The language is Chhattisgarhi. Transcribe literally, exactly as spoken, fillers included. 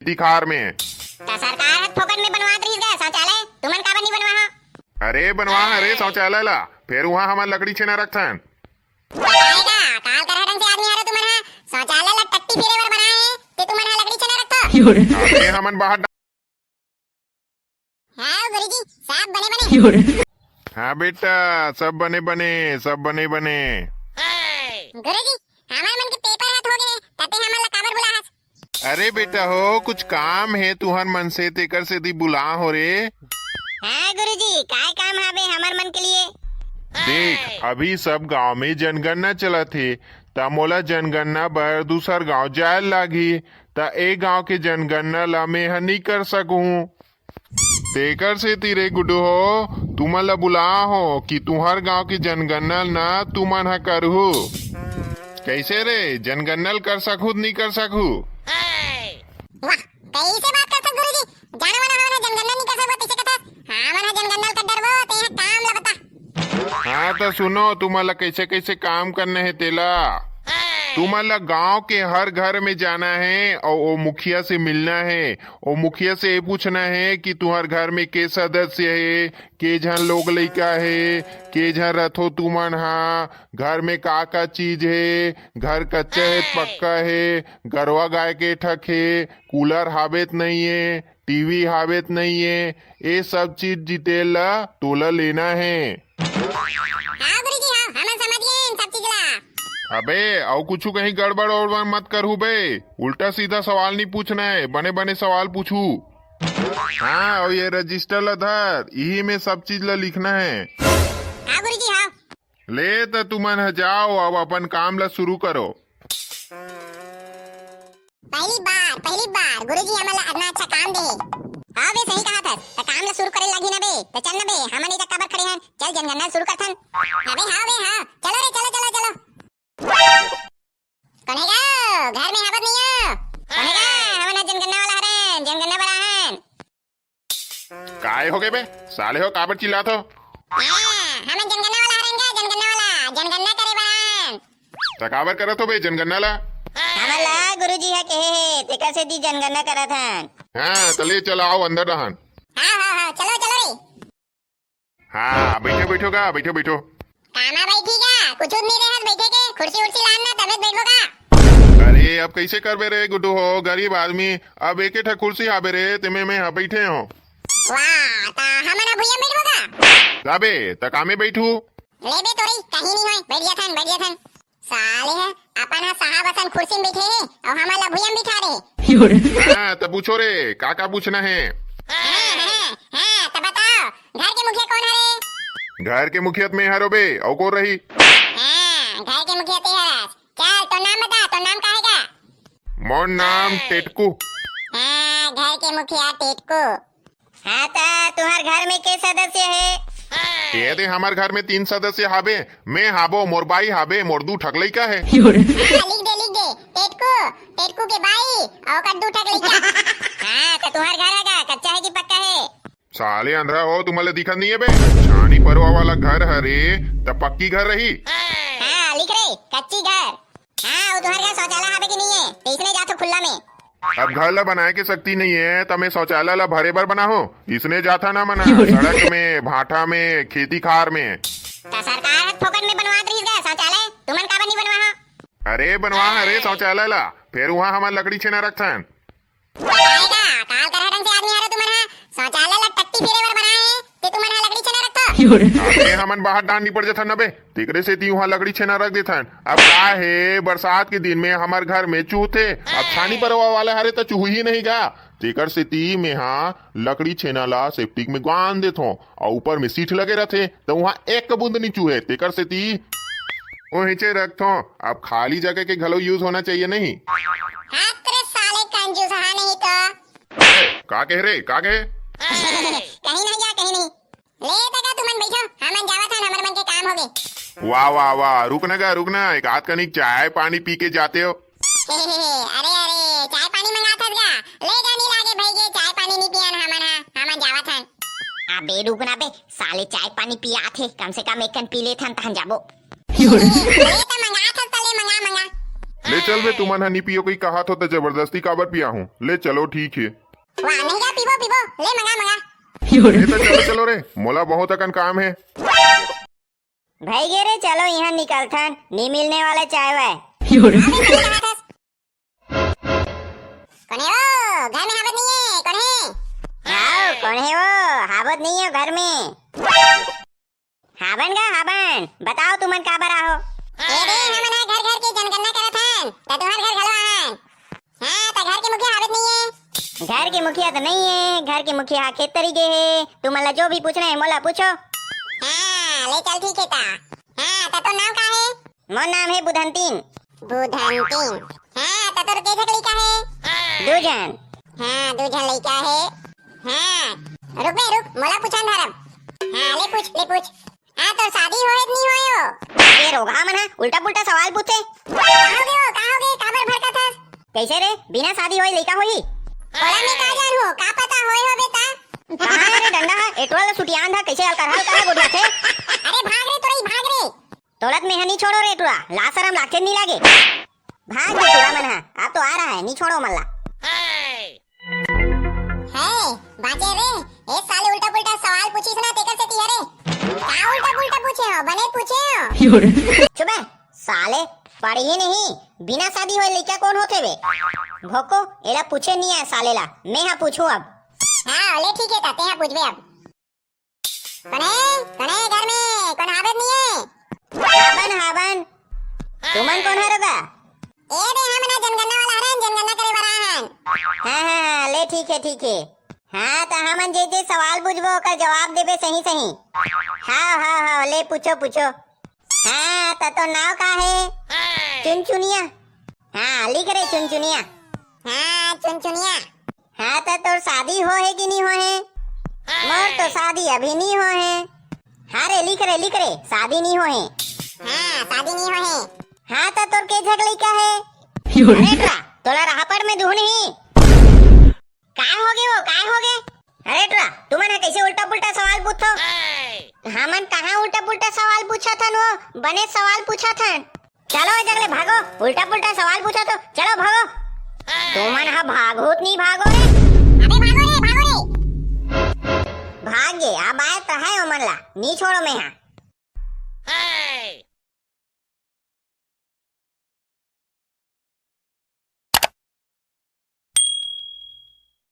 तिखार में। त सरकार ह फोकट में बनवात रहिस गा शौचालय, तुमन काबर नहीं बनवा हो? अरे बनवा हन रे शौचालय ला, फेर उहाँ हमन लकड़ी छेना रखथन। बताएगा, काल तरह ढंग से आदमी हरे तुमन हा, शौचालय ला टट्टी फेरे बर बनाए हे, ते तुमन हा लकड़ी छेना रखथो। अबे हमन बाहर डा- हाँ गुरुजी, सब बने बने। हाँ बेटा, सब बने बने, सब बने बने। गुरुजी, हमर मन के पेपर हाथ हो गए, तते हमन ला काबर बुला हस? अरे बेटा हो, कुछ काम हे तुहर मन से, तेकर सेती बुला हो रे। हाँ गुरुजी, काय काम हावे हमर मन के लिए? देख, अभी सब गांव में जनगणना चलत हे, त मोला जनगणना बर दूसर गांव जाय ल लागही, त ए गांव के जनगणना ला मैं ह नइ कर सकहूं। तेकर सेती रे गुड्डू हो, तुमन ला बुला हो कि तुहर गांव के जनगणना ना तुमन ह करहू। कैसे रे, जनगणना ल कर सकहू, नहीं कर सकहू? वाह, कैसे बात करथस गुरुजी? जानो मनो हमन ह जनगणना नहीं कर सकबो, तैसे कथस? हाँ, हमन ह जनगणना ल कर डरबो, ते ह काम ला बता। हाँ, त सुनो, तुमन ला कैसे कैसे काम करना हे तेला। तुमन ला गांव के हर घर में जाना हे और वो मुखिया से मिलना हे। वो मुखिया से ये पूछना हे कि तुहर घर में के सदस्य हे, के झन लोग लइका हे, के झन रथो तुमन हा, घर में का का चीज हे, घर कच्चा हे, पक्का हे, गरवा गाय के ठक हे, कूलर हावे त नहीं हे, टीवी हावे त नहीं हे, ये सब चीज डिटेल ला तोला लेना हे। हाँ गुरुजी, हाँ, हमन समझ गए इन सब चीज ला। अबे, अउ कुछु कहीं गड़बड़ वड़बड़ मत करहू बे, उल्टा सीधा सवाल नहीं पूछना हे, बने बने सवाल पूछू। हाँ, अउ ये रजिस्टर ला धर, इही में सब चीज ला लिखना हे। हाँ गुरुजी, हाँ। ले त तुमन ह जाओ, अब अपन काम ला शुरू करो। पहली बार, पहली बार गुरुजी हमन ला अतना अच्छा काम दे हे। हाँ बे, सही कहा थस। त काम ला शुरू करे लागी ना बे। त चल ना बे, हमन एदे काबर खड़े हन? चल जनगणना शुरू करथन। अबे हाँ बे हाँ, चलो रे, चलो, चलो, चलो। कोन हे गा? घर में हावत नहीं हो? कोन हे गा? हमन ह जनगणना वाला हरन, जनगणना वाला हन। काय हो गए बे? साले हो, काबर चिल्लात हो? हाँ, हमन जनगणना वाला हरन गा, जनगणना वाला, जनगणना करे बर आन। त काबर करत हो बे जनगणना ला? हमन ला गुरुजी ह कहे हे, तेकर सेती जनगणना करत हन। हाँ, त ले चल आओ अंदर रहन। हाँ, हाँ, हाँ, चलो, चलो रे। हाँ, बैठो, बैठो गा, बैठो, बैठो। कामा बैठी गा? कुछ नहीं रहत बैठे के, कुर्सी उर्सी लान ना, तबे बैठबो गा। अरे, अब कैसे करबे रे गुड्डू हो, गरीब आदमी, अब एके ठा कुर्सी हाबे रे, तेमे में हा बैठे हो। वाह, ता हमन ह भुइयां बैठबो गा? जाबे, त कामे बैठू। ले बे तोरी, कहीं नहीं होय, बैठ जाथन, बैठ जाथन। साले ह, अपन ह साहब असन कुर्सी में बैठे हे, अउ हमन ला भुइयां में बिठा दे हे। हाँ, त पूछो रे, का का पूछना हे? हाँ, हाँ, हाँ, त बताओ, घर के मुखिया कोन हरे? घर के मुखिया त मैं हरो बे, अउ कोन रही? हाँ, घर के मुखिया ते हरस। चल, तो नाम बता, तो नाम का हे गा? मोर नाम टेटकू। हाँ, घर के मुखिया टेटकू। हाँ, त तुहर घर में के सदस्य हे? ये दे, हमर घर में तीन सदस्य हाबे। मैं हाबो, मोर बाई हाबे, मोर दू ठक लइका हे। हाँ, लिख दे, लिख दे। टेटकू, टेटकू के बाई, अउ ओकर दू ठक लइका। हाँ, त तुहर घर हे गा, कच्चा हे कि पक्का हे? साले अंधरा हो, तुमन ला दिखत नहीं हे बे? छानी परवा वाला घर हरे, त पक्की घर रही। हाँ, लिख रे, कच्ची घर। हाँ, वो तुहर घर शौचालय हावे कि नहीं हे? त इसने जाथो खुल्ला में। अब घर ला बनाए के शक्ति नहीं हे, त मैं शौचालय ला भरे बर बनाहूं? इसने जाथा ना मना, सड़क में, भाठा में, खेती खार में। त सरकार ह फोकट में बनवात रहिस गा शौचालय, तुमन काबर नहीं बनवा हो? अरे बनवा, अरे शौचालय ला, फेर उहाँ हमन लकड़ी छेना रखथन। बताएगा, काल तरह ढंग से आदमी हरे तुमन हा, शौचालय ला टट्टी फेरे बर बनाए हे, ते तुमन हा लकड़ी छेना रखथो। अबे हमन बाहर डांड निपट जथन न बे, तेकरे सेती उहाँ लकड़ी छेना रख देथन। अब का हे, बरसात के दिन में हमर घर में चूहथे, अब छानी परवा वाला हरे त चूही नहीं गा, तेकर सेती मेहा लकड़ी छेना ला सेप्टिक में गांध देथों, अउ ऊपर में सीट लगे रथे, त उहाँ एक बूंद नी चूहे, तेकर सेती उहिंचे रखथों। अब खाली जगह के घलो use होना चाहिए नहीं। हाथ रे साले कंजूस, हाँ नहीं तो। का कहे रे, का कहे? कहीं नहीं जा, कहीं नहीं। ले तका तुमन बैठो, हमन जावत हन, हमर मन के काम होगे। वाह, वाह, वाह, रुक न गा, रुक न, एक आध कनिक चाय पानी पी के जाते हो। अरे, अरे, चाय पानी मंगाथस गा? ले गा, नी लागे भई गे, चाय पानी नी पियन हमन हा, हमन जावत हन। अबे रुक ना बे, साले चाय पानी पियाथे, कम से कम एक कन पी लेथन तहन जाबो। ले त मंगाथस त ले मंगा, मंगा। ले चल बे, तुमन ह नी पियो कही कहात हो त जबरदस्ती काबर पियाहूं? ले चलो, ठीक हे। वाह, महंगा पीबो, पीबो, ले मंगा, मंगा। ए त चलो, चलो रे, मोला बहुत अकन काम हे। भई गे रे, चलो इहां निकलथन, नी मिलने वाला चाय वाय। कोन हे वो? घर में हावत नहीं है, कोन हे? हाव, कोन हे वो? हावत नहीं है घर में। हावन गा, हावन, बताओ तुमन काबर आहो? ए दे, हमन ह घर घर के जनगणना करत हन, त तुहर घर घलो आहन। हाँ, त घर के मुखिया हावत नहीं है। घर के मुखिया तो नहीं है, घर के मुखिया खेत तरी गे हे। तुमन ला जो भी पूछना है, मोला पूछो। हाँ, ले चल, ठीक है ता। हाँ, त तोर नाम का है? मोर नाम हे बुधंतिन। बुधंतिन। हाँ, त तोर के झक लइका हे? दू झन। हाँ, दू झन लइका हे। हाँ, रुक बे, रुक, मोला पूछन धरम। हाँ, ले पूछ, ले पूछ। हाँ, तोर शादी होए त नहीं होए हो? ये रोगहा मन ह उल्टा पुल्टा सवाल पूछे। का होगे हो, का होगे, काबर भड़कत हस? कैसे रे, बिना शादी होए लइका होही? ओला मैं का जानहूँ, का पता होए होबे ता? कहाँ हे रे डंडा ह? एटवा ल सुटियान धा, कैसे हल्का हल्का ह गोठियाथे? अरे भाग रे तोरई, भाग रे। तोला त मेहा नी छोड़ो रे टुरा, लाज शरम लागथे नी लागे? भाग गे टुरा मन ह, अब तो आ रहा है, नी छोड़ो मन ला। हे, बाँचे रे, ए साले उल्टा पुल्टा सवाल पूछिस ना, तेकर सेती हरे। का उल्टा पुल्टा पूछे हो, बने पूछे हो। चुप बे, साले, पढ़े नहीं, बिना शादी होए लइका कोन होथे बे? भोको, एला पूछे नहीं आए साले ला, मैं हा पूछूं अब। हाँ, ले ठीक है ता, तेहा पूछबे अब। कोन हे, कोन हे घर में, कोन हावत नहीं है? हावन, हावन। तुमन कोन हरो गा? ए दे, हमन ह जनगणना वाला हरन, जनगणना करे बर आए हन। हाँ, हाँ, हाँ, ले ठीक है, ठीक है। हाँ, त हमन जे जे सवाल पूछबो, ओकर जवाब देबे सही सही। हाँ, हाँ, हाँ, ले पूछो, पूछो। हाँ, त तोर नाव का हे? चुनचुनिया। हाँ, लिख रे चुनचुनिया। हाँ, चुनचुनिया। हाँ, त तोर शादी हो हे कि नहीं हो हे? मोर तो शादी अभी नहीं हो हे। हाँ रे, लिख रे, लिख रे, शादी नहीं हो हे। हाँ, शादी नहीं हो हे। हाँ, त तोर के झक लइका हे? अरे टुरा, तोला राहपड़ में दुहन ही। काय होगे वो, काय होगे? अरे टुरा, तुमन ह कैसे उल्टा पुल्टा सवाल पूछथो? हमन कहाँ उल्टा पुल्टा सवाल पूछत हन वो, बने सवाल पूछत हन। चलो ए जगह ले भागो, उल्टा पुल्टा सवाल पूछत हो, चलो भागो। तुमन ह भागो त नहीं भागो रे। अबे भागो रे, भागो रे। भाग गे, अब आए त है ओमन ला, नहीं छोड़ो मैं हा।